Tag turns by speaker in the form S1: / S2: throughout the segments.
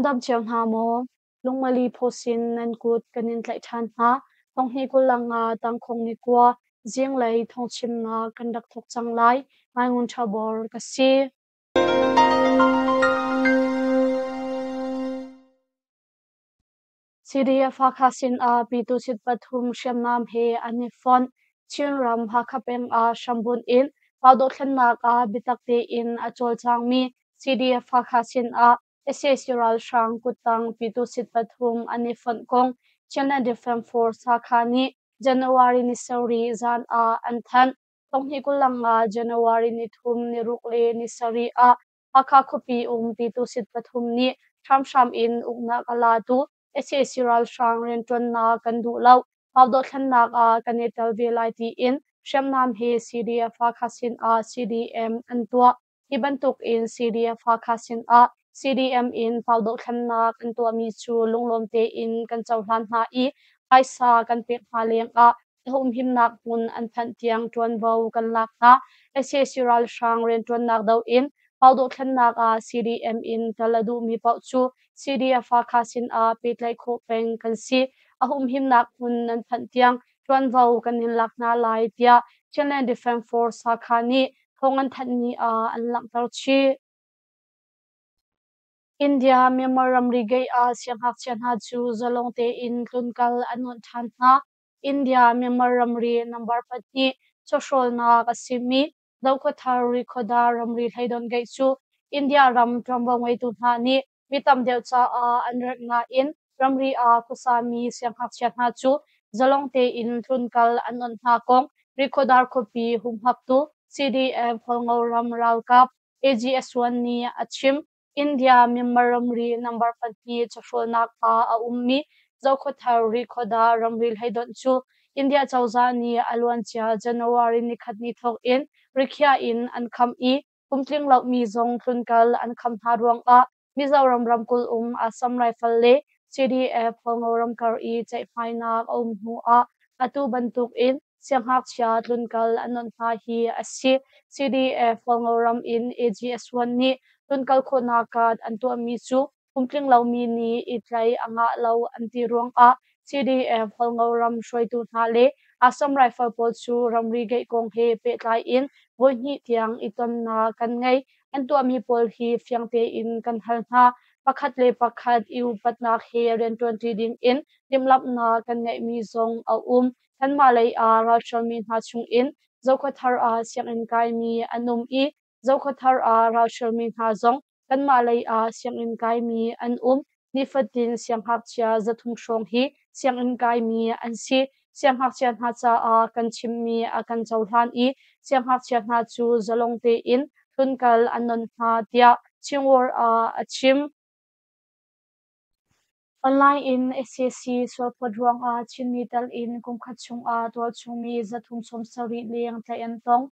S1: Nan dam cio hna maw? Lungmali phawsin nan kut kan in tlaih ṭhan hna. Thonghnih 25 tangkhawng ni 9 zinglei thawngchimnak kan rak thawk cang lai. Ngai Ngun Ṭha Bor ka si. CDF Hakha sinah Pyituhsit pathum hriamnam he an i fonh. Chinram Hakha peng ah hrambunh in raldohthlennak ah biatak tein a cawlcangmi CDF Hakha sinah sac ralhrang kuttang Pyituhsit pathum an i fonh kong Chinland Defence Force Hakha nih January ni sarih zan ah an thanh. Thonghnih 25 January ni thum, ni ruk le ni sarih ah Hakha khuapi um Pyituhsit pathum nih hramhram in uknak a latu sac ralhrang rianṭuannak kan duh lo, raldohthlennak ah kan i tel ve lai tiin hriamnam he CDF Hakha sinah CDM an tuah. Hi bantuk in CDF Hakha sinah CDM in raldohthlennak an tuahmi cu lunglawm tein kan cohlan hna i phaisa kan pek hna lengah a humhimnak hmun an phanh tiang ṭuanvo kan lak hna. Sac ralhrang rianṭuannak doh in raldohthlennak ah CDM in tel a duhmi paoh cu CDF Hakha sinah pehtlaih khawh peng kan si. A humhimnak hmun nan phanh tiang ṭuanvo kan in lak hna lai tiah Chinland Defence Force Hakha nih thawng an thanhmi ah an langhter chih. India Myanmar ramri gate ah siangngakchia hna cu zalong tein tlunkal an onh ṭhan hna. India Myanmar ramri number pahnih chawhrawlnak a simi Zokhawthar Rikhoda ramri hleidon gate cu India ram ṭuanvo ngeitu hna nih mi tam deuh caah an rengh nain ramri ah khuasami siangngakchia hna cu zalong tein tlunkal an onh hna kong Rikhodar khuapi humhaktu CDF Hualngo ram ralkap AGS-1 nih a chim. India Myanmar ramri number pahnih chawhrawlnak ah a ummi Zokhawthar Rikhoda ramri hleidonh cu India cozah nih a luancia January nikhat ni thawk in rikhiah in an kham i kumtling lomi zong tlunkal an kham hna ruangah Mizoram ramkulh um Assam Rifle le CDF Hualngo ramkar i ceihmainak a um hnu ah atu bantuk in siangngakchia tlunkal an onh hna hi a si. CDF Hualngo ram in AGS-1 nih tlunkal khawhnak card an tuahmi cu kumtling lomi nih i tlaih a ngah lo an ti ruangah CDF Hualngo ram hruaitu hna le Assam Rifle pawl cu ramri geih kong he pehtlai in voihnih tiang i tonnak kan ngei. An tuahmi pawl hi fiang tein kan hal hna. Pakhat le pakhat i upatnak he rianṭuanṭi dingin timhlamhnak kan ngeihmi zong a um. Kanmah lei ah ralhralmi hna chungin Zokhawthar ah sianginn kaimi an um i Zokhawthar ah ralhralmi hna zong kanmah lei ah sianginn kaimi an um. Nifatin siangngakchia 300 hrawng hi sianginn kaimi an si. Siangngakchia hna caah kan chimmi a kan cohlan i siangngakchia hna cu zalong tein tlunkal an non hna tiah Chingwar ah a chim. Online in sac sualphawt ruangah Chinmi tal in kumkhat chungah tualchungmi 370 leng tlaih an tong.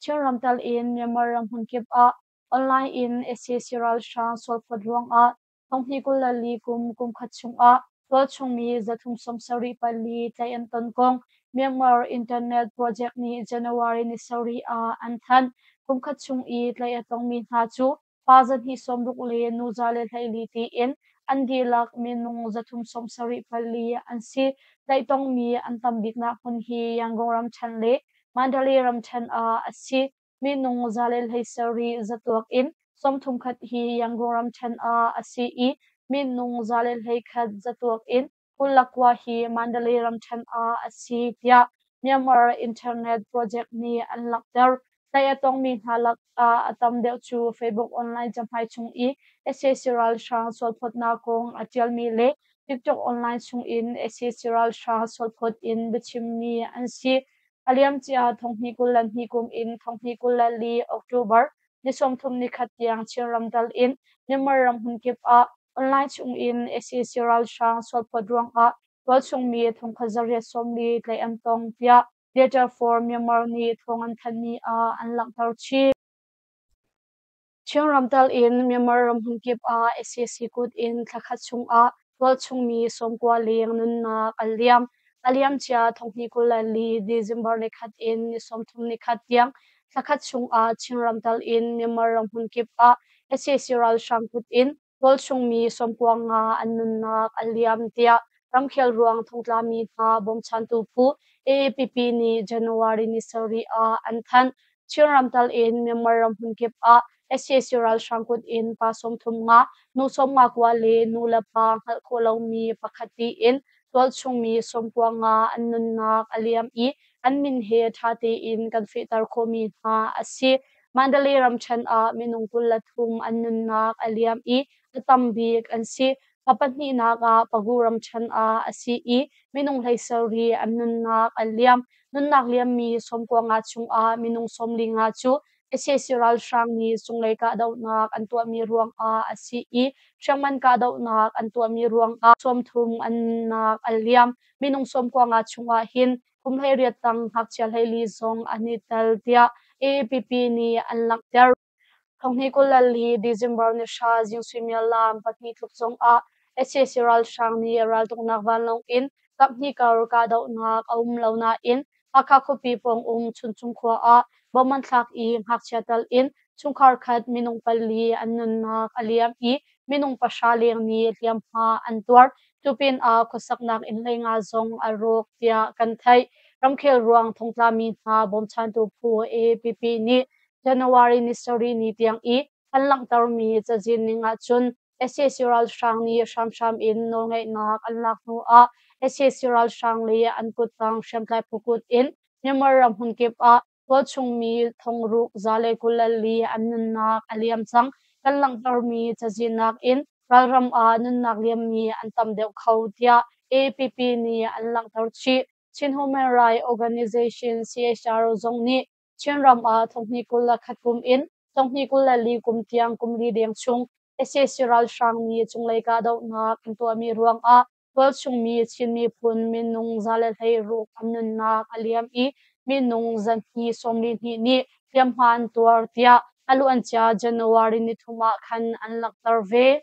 S1: Chinram tal in Myanmar ram hmunkip ah online in sac ralhrang sualphawt ruangah 2024 kum kumkhat chungah tualchungmi 374 tlaih an ton kong Myanmar Internet Project nih January ni sarih ah an thanh. Kumkhat chung i tlaih a tongmi hna cu pa 260 le nu 114 tiin an dihlak minung 374 an si. Tlaih tongmi an tam biknak hmun hi Yangon ramṭhen le Mandalay ramṭhen ah a si. Minung 117 zatuak in 31 hi Yangon ramṭhen ah a si i minung 111 zatuak in 29 hi Mandalay ramṭhen ah a si tiah Myanmar Internet Project nih an langhter. Tlaih a tongmi hna lakah a tam deuh cu Facebook online cahmai chung i sac ralhrang sualphawtnak kong a ṭialmi le TikTok online chungin sac ralhrang sualphawt in biachimmi an si. A liamcia 2022 kum in 2024 October ni 31 tiang Chinram dal in Myanmar ram hmunkip ah online chungin sac ralhrang sualphawt ruangah tualchungmi 1840 tlaih an tong tiah Data for Myanmar nih thawng an thanhmi ah an langhter chih. Chinram tal in Myanmar ram hmunkip ah sac kut in thlakhat chungah tualchungmi 90 leng nunnak an liam. A liamcia 2024 December nikhat in ni 31 tiang thlakhat chungah Chinram tal in Myanmar ram hmunkip ah sac ralhrang kut in. Tualchungmi 95 an nunnak a liam tiah ramkhel ruang thongtlami hna bawmchantu phu AAPP nih January ni 7 ah an thanh. Chin ramtal in Myanmar ram hmunkip ah sac ralhrang kut in pa 35, nu 59 le nu le pa hngalh khawh lomi pakhat tiin tualchungmi 95 an nunnak a liam i an min he ṭha tein kan fehter khawhmi hna a si. Mandalay ramṭhen ah minung 23 an nunnak a liam i a tam bik an si. A pahnihnak ah Pagu ramṭhen ah a si i minung 17 an nunnak a liam. Nunnak liammi 95 chungah minung 45 cu sac ralhrang nih cunglei kahdohnak an tuahmi ruangah a si i hriamngan kahdohnak an tuahmi ruangah 30 an nunnak a liam. Minung 95 chungah hin kum 18 tang ngakchia 14 zong an i tel tiah AAPP nih an langhter. 2024 December ni 10 zing suimilam 2 tluk zongah sac ralhrang nih raltuknak vanlawng in kaphnih kar kahdohnak a um lo nain Hakha khuapi pawng um Chuncung khua ah bomb an thlak i ngakchia tal in chungkhar khat minung pali an nunnak a liam i minung 10 leng nih hliamhma an tuar. Cu pinah khuasaknak inn 15 zong a rawk tiah kan theih. Ramkhel ruang thongtlami hna bawmchantu phu AAPP nih January ni 7 ni tiang i an langhtermi cazin ning ahcun sac ralhrang nih hramhram in nawlngeihnak an lak hnu ah sac ralhrang le an kuttang hriamtlai phu kut in Myanmar ram hmunkip ah tualchungmi 6424 an nunnak a liam cang. Kan langhtermi cazin nakin ralram ah nunnak liammi an tam deuh kho tiah AAPP nih an langhter chih. Chin Human Rights Organization CHRO zong nih Chinram ah 2021 kum in 2024 kum tiang kum li deng chung sac ralhrang nih cunglei kahdohnak an tuahmi ruangah tualchungmi Chin miphun minung 116 an nunnak a liam i minung 242 nih hliamhma an tuar tiah a luancia January ni 3 ah khan an langhter ve.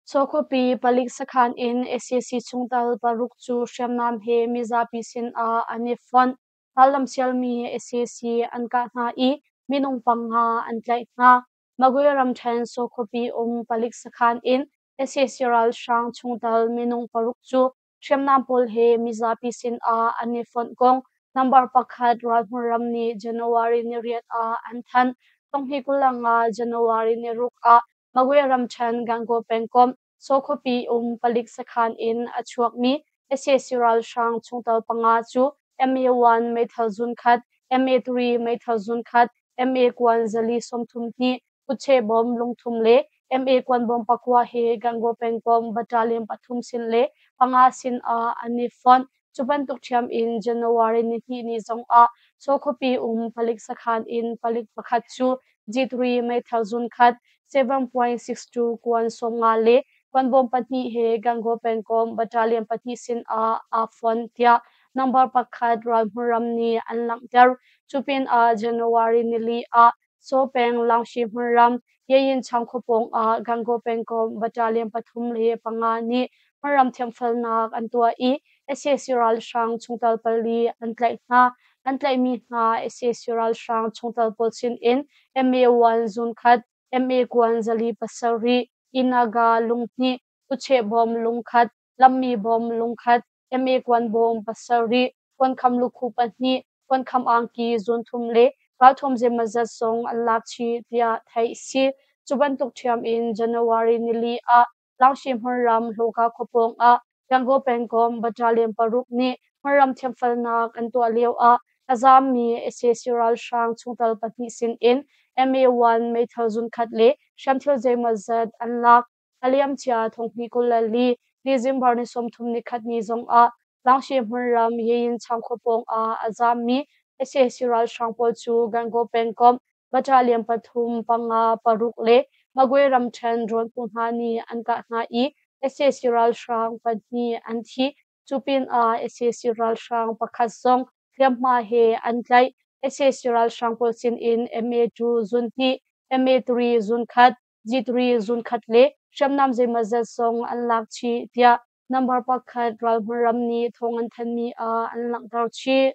S1: Saw khuapi palik sakhan in sac chungtel paruk cu hriamnam he mizapi sinah an i fonh. Rallam sialmi sac an kah hna i minung 5 an tlaih hna. Magwe ramṭhen Saw khuapi um palik sakhan in sac ralhrang chungtel minung paruk cu hriamnam pawl he mizapi sinah an i fonh kong number 1 ralhmun ram nih January ni 8 ah an thanh. 2025 January ni 6 ah Magwe ramṭhen Gangaw pengkomh Saw khuapi um palik sakhan in a chuakmi sac ralhrang chungtel 5 cu MA1 meithal zun khat, MA3 meithal zun khat, MA kuan 432, kutche bom lungthum le MA kuan bom 9 he Gangaw pengkomh battalion 3 sin le 5 sin ah an i fonh. Cu bantuk ṭhiam in January ni 2 ni zongah Saw khuapi um palik sakhan in palik pakhat cu G3 meithal zun khat, 7.62 kuan 50 le kuanbawm 2 he Gangaw pengkomh battalion 2 sin ah aa fon tiah number 1 ralhmun ram nih an langhter. Cu pinah January ni 4 ah Saw peng Langshi hmunram Yayinchang khuapawng ah Gangaw pengkomh battalion 3 le 5 nih hmunram thiamfelnak an tuah i sac ralhrang chungtel 4 an tlaih hna. An tlaihmi hna sac ralhrang chungtel pawl sinin MA1 zun khat, MA kuan 407, Inaga lung hnih, Kucheh bawm lung khat, Lammi bawm lung khat, MA kuan bawm 7, kuankham lukhu 2, kuankham angki zun thum le ralthuam zeimawzat zong an lak chih tiah theih a si. Cu bantuk ṭhiam in January ni 4 ah Langshi hmunram Hloka khuapawng ah Gangaw pengkomh battalion 6 nih hmunram thiamfelnak an tuah lio ah a zaammi sac ralhrang chungtel 2 sinin MA1 meithal zun khat le hriamthil zeimawzat an lak. A liamcia 2024 December ni 31 ni zongah Langshi hmunram Yayinchang khuapawng ah a zaammi sac ralhrang pawl cu Gangaw pengkomh battalion 3, 5, 6 le Magwe ramṭhen rawnpu hna nih an kah hna i sac ralhrang 2 an thi. Cu pinah sac ralhrang pakhat zong hliamhma he an tlaih. Sac ralhrang pawl sinin MA2 zun hnih, MA3 zun khat, G3 zun khat le hriamnam zeimawzat zong an lak chih tiah number 1 ralhmun ram nih thawng an thanhmi ah an langhter chih.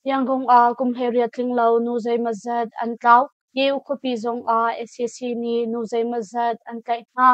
S1: Yangon ah kum 18 tling lo nu zeimawzat an tlau. Yeu khuapi zongah sac nih nu zeimawzat an tlaih hna.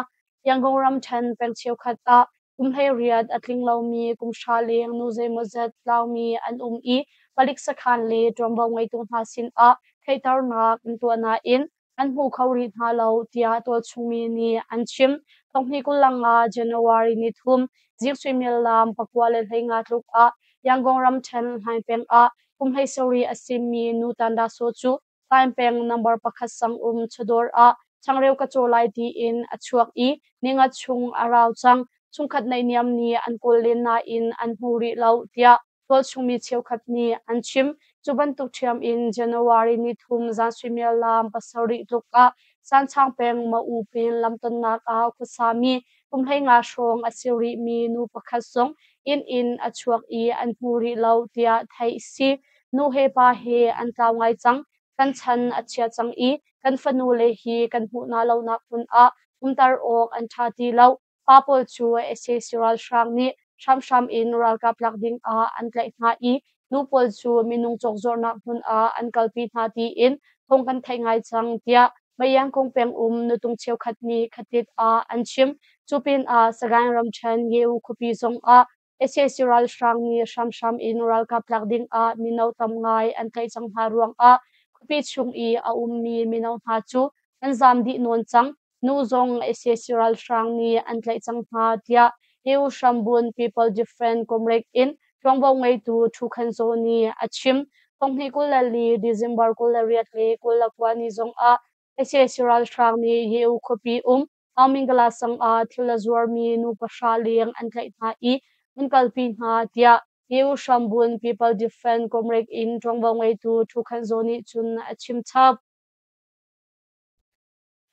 S1: Yangon ramṭhen peng cheukhat ah kum 18 a tling lomi kum 10 leng nu zeimawzat tlaumi an um i palik sakhan le ṭuanvo ngeitu hna sinah theihternak an tuah nain an hmu kho rih hna lo tiah tualchungmi nih an chim. 2025 January 3 zing suimilam 9:15 tluk ah Yangon ramṭhen Hlaing peng ah kum 17 a simi nu Tanda Saw cu Hlaing peng number 1 sang um chawdawr ah changreu ka caw lai tiin a chuak i ninga chung a rau cang. Chungkhat naihniam nih an kawl len nain an hmu rih lo tiah tualchungmi cheukhat nih an chim. Cu bantuk ṭhiam in January 3 zan suimilam 7 tluk ah Sanchang peng Ma-u pin lamtonnak ah khuasami kum 15 hrawng a si rihmi nu pakhat zong inn in a chuak i an hmu rih lo tiah theih a si. Nu he pa he an tlau ngai cang. Kan chan a chia cang i kan fanule hi kan hmuh hna lonak hmun ah umter awk an ṭha ti lo. Pa pawl cu sac ralhrang nih hramhram in ralkap lak ding ah an tlaih hna i nu pawl cu minung cawkzuarnak hmun ah an kalpi hna tiin thawng kan theih ngai cang tiah Mayangkung pengum nutung cheukhat nih Khatit ah an chim. Cu pinah Sagaing ramṭhen Ye-U khuapi zong ah sac ralhrang nih hramhram in ralkap tlak ding ah mino tam ngai an tlaih cang hna ruangah khuapi chung i a ummi mino hna cu an zaam dih nawn cang. Nu zong sac ralhrang nih an tlaih cang hna tiah EU hrambun People Defence Comrade in ṭuanvo ngeitu Thu Khan Zaw nih a chim. 2024 December 28 le 29 ni zongah sac ralhrang nih EU khuapi um Aung sang ah thil a zuarmi nu 0 leng an tlaih hna i an kalpi hna tiah EU hrambun People Defence Comrade in ṭuanvo ngeitu Thu Khan Zaw nih cun a chim chap.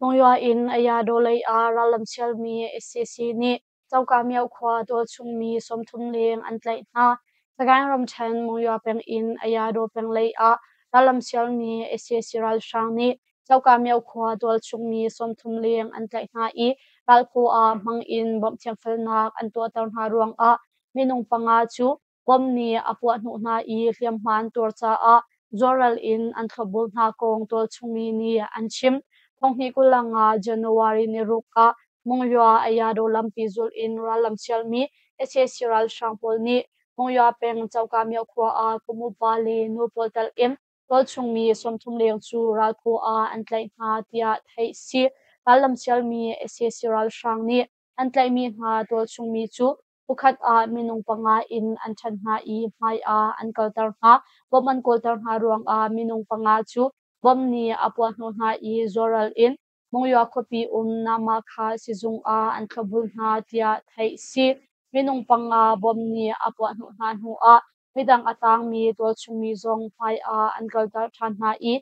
S1: Monywa in Ayadaw lei ah rallam sialmi sac nih Coka Myo khua tualchungmi 30 leng an tlaih hna. Sagaing ramṭhen Monywa peng in Ayadaw peng lei ah rallam sialmi sac ralhrang nih Coka Myo khua tualchungmi 30 leng an tlaih hna i ralphaw ah hmang in bawmh thiamfelnak an tuahter hna ruangah minung 5 cu Bom nih a puahhnawh hna i hliamhma an tuar caah zualral in an thlopbul hna kong tualchungmi nih an chim. 2025 January 6 ah Monywa Ayadaw lampi zulh in rallam sialmi sac ralhrang pawl nih Monywa peng Coka Myo khua ah kum upa le nu pawl telh in tualchungmi 30 leng cu ralphaw ah an tlaih hna tiah theih a si. Rallam sialmi sac ralhrang nih an tlaihmi hna tualchungmi cu Phukhat ah minung 5 in an ṭhen hna i hmai ah an kalter hna. Bom an kawlter hna ruangah minung 5 cu bom nih a puahhnawh hna i zualral in Monywa khuapi um Namakha sizung ah an thlopbul hna tiah theih a si. Minung 5 bom nih a puahhnawh hna hnuah midang a tangmi tualchungmi zong hmai ah an kalter ṭhan hna i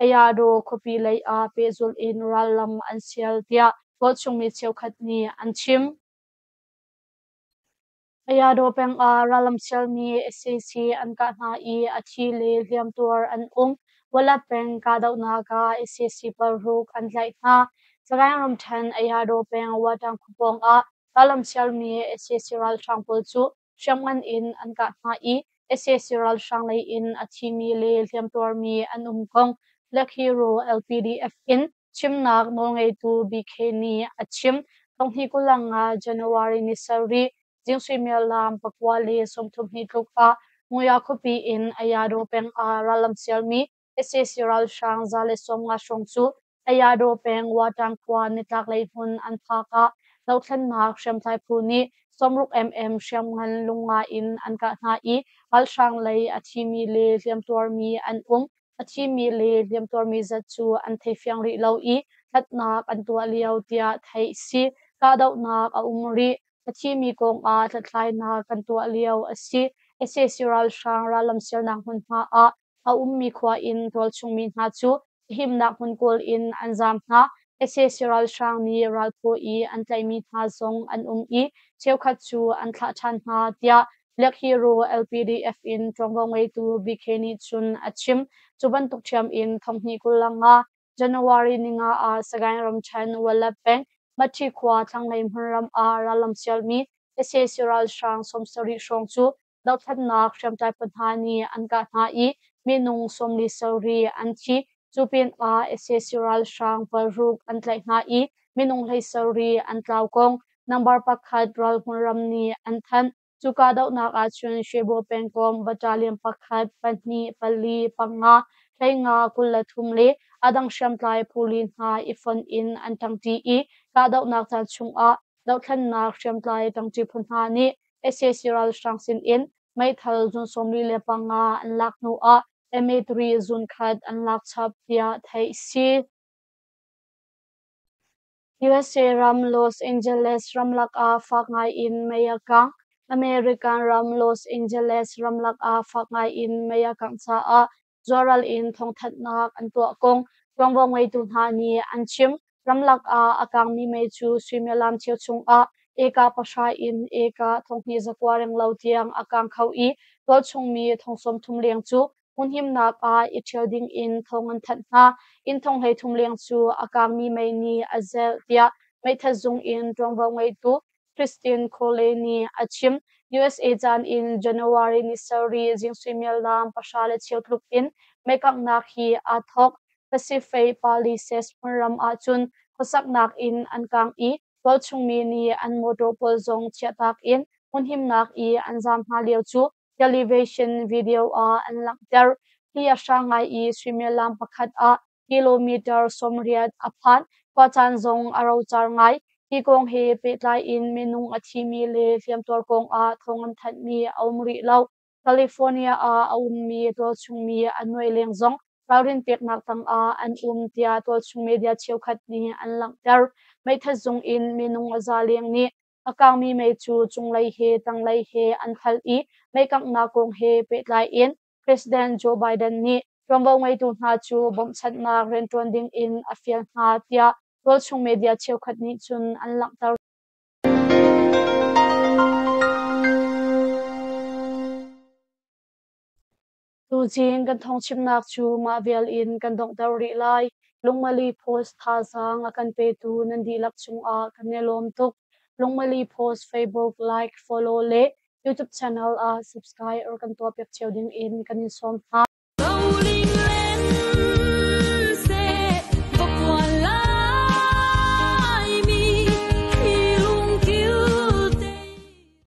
S1: Ayadaw khuapi lei ah pehzulh in rallam an sial tiah tualchungmi cheukhat nih an chim. Ayadaw peng ah rallam sialmi sac an kah hna i a thi le hliamtuar an um. Walat peng kahdohnak ah sac 6 an tlaih hna. Sagaing ramṭhen Ayadaw peng Watang khua pawng ah rallam sialmi sac ralhrang pawl cu hriamngan in an kah hna i sac ralhrang lei in a thimi le hliamtuarmi an um kong Black Hero LPDF in chimnak nawlngeitu BK nih a chim. 2025 January 7 zing suimilam 9:32 tluk ah Muya khuapi in Ayadaw peng ah rallam sialmi sac ralhrang 150 hrawng cu Ayadaw peng Watang khua nitlaklei hmun an phak ah dothlennak hriamtlai phu nih 60 mm hriamngan lungnga in an kah hna i ralhrang lei a thimi le hliamtuarmi an um. A thimi le hliamtuarmi zat cu an thei fiang rih lo i hlatnak an tuah lio tiah theih a si. Kahdohnak a um rih. A thimi kong ah hlathlainak kan tuah lio a si. Sac ralhrang rallam sialnak hmunhma ah a ummi khua in tualchungmi hna cu himnak hmun kawl in an zaam hna. Sac ralhrang nih ralphaw i an tlaihmi hna zong an um i cheukhat cu an thlah ṭhan hna tiah Black Hero LPDF in ṭuanvo ngeitu BK nih cun a chim. Cu bantuk ṭhiam in 2025 January 5 ah Sagaing ramṭhen Walat peng Mathi khua thlanglei hmunram ah rallam sialmi sac ralhrang 70 hrawng cu dohthlennak hriamtlai phu hna nih an kah hna i minung 47 an thi. Cu pinah sac ralhrang paruk an tlaih hna i minung 17 an tlau kong number pakhat ralhmun ram nih an thanh. Cu kahdohnak ahcun Shwebo pengkomh battalion pakhat, pahnih, pali, panga, 15, 23 le a dang hriamtlai phu li hna i fonh in an ṭangṭi i kahdohnak caan chungah dohthlennak hriamtlai ṭangṭi phu hna nih sac ralhrang sinin meithal zun 45 an lak hnuah MA3 zun khat an lak chap tiah theih a si. USA ram Los Angeles ramlak ah fak ngai in mei a kang. American ram Los Angeles ramlak ah fak ngai in mei a kangh caah zuaral in thawngthanhnak an tuah kong ṭuanvo ngeitu hna nih an chim. Ramlak ah a kangmi mei cu suimilam cheu chungah eka pahra in eka 2900 renglo tiang a kang kho i tualchungmi 30,000 leng cu hmunhimnak ah i ṭhial ding in thawng an thanh hna. Inn 33,000 leng cu a kangmi mei nih a zelh tiah meithat zung in ṭuanvo ngeitu Christine Cole nih a chim. USA caan in January ni sarih zing suimilam pahra le cheu tluk in meikanghnak hi aa thawk. Pacific Palisades hmunram ahcun khuasaknak inn an kang i tualchungmi nih an motor pawl zong chiahtak in hmunhimnak i an zaam hna lio cu television video ah an langhter. Thli a hrang ngai i suimilam pakhat ah kilometer 80 a phan. Khuacaan zong a rocar ngai. Hi kong he pehtlai in minung a thimi le hliamtuar kong ah thawng an thanhmi a um rih lo. California ah a ummi tualchungmi a nuai leng zong ralrin peknak tangah an um tiah tualchung media cheukhat nih an langhter. Meithat zung in minung a za leng nih a kangmi mei cu cunglei he tanglei he an hal i meikanghnak kong he pehtlai in President Joe Biden nih ṭuanvo ngeitu hna cu bawmhchanhnak rianṭuan ding in a fial hna tiah tualchung media cheukhat nih cun an langhter. Tuzing kan thawngchimnak cu mah vial in kan donghter rih lai. Lungmali Post thazaang a kan petu nan dihlak cungah kan i lawm tuk. Lungmali Post Facebook like, follow le YouTube channel ah subscribe or kan tuahpiak cio ding in kan in sawm hna.